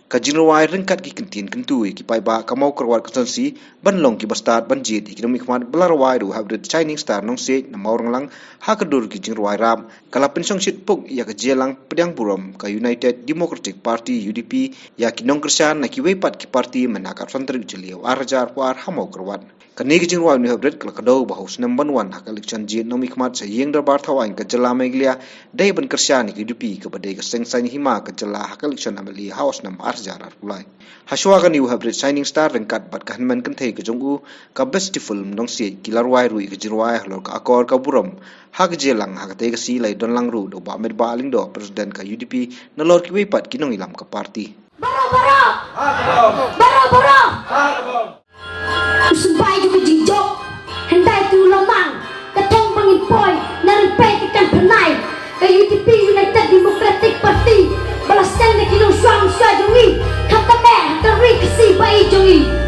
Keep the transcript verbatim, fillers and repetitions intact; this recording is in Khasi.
Ka jingrwai ryngkat ki kyntien kyntu ïa ki paidbah ka Mawkyrwat constituency ban long ki bastad ban jied ïa ki nongmihkhmat ba la rwai da u heprit Shining Star Nongsiej na Mawrynglang ha ka dur ki jingrwai rap. Ka la pynshongshit puk ïa ka jingïalang pdiang burom ka United Democratic Party, U D P, ïa ki nongkyrshan na kiwei pat ki party mynta ka arphew tarik Jylliew arhajar arphew ar ha Mawkyrwat. Kane ka jingrwai u heprit ka la kdew ba ha u snem ban wan ha ka election jied nongmihkhmat sha ïing dorbar thawaiñ ka jylla Meghalaya dei ban kyrshan ïa ka U D P kaba dei ka seng saiñ hima ka jylla ha ka election M L A ha u snem arhajar arphew lai. Hashwa kane u heprit Shining Star ryngkat bad ka hynmen kynthei ka jong u ka Bestiful Nongsiej ki la rwai ruh ïa ka jingrwai halor ka akor ka burom ha ka jingïalang ha katei ka sngi la ïadonlang ruh da u Bah Metbah Lyngdoh, President ka U D P, nalor kiwei pat ki nongïalam ka party. Baroh baroh. Baroh baroh. U symbai jong ka jingjop, hyndai tu la mang ka thong ba ngin poi na rympei te kan pynai. Ka U D P, United Democratic Party, ba la seng da ki nongshuwa nongshuwa jong ngi, khamtam eh ha ka ri Khasi ba i jong ngi.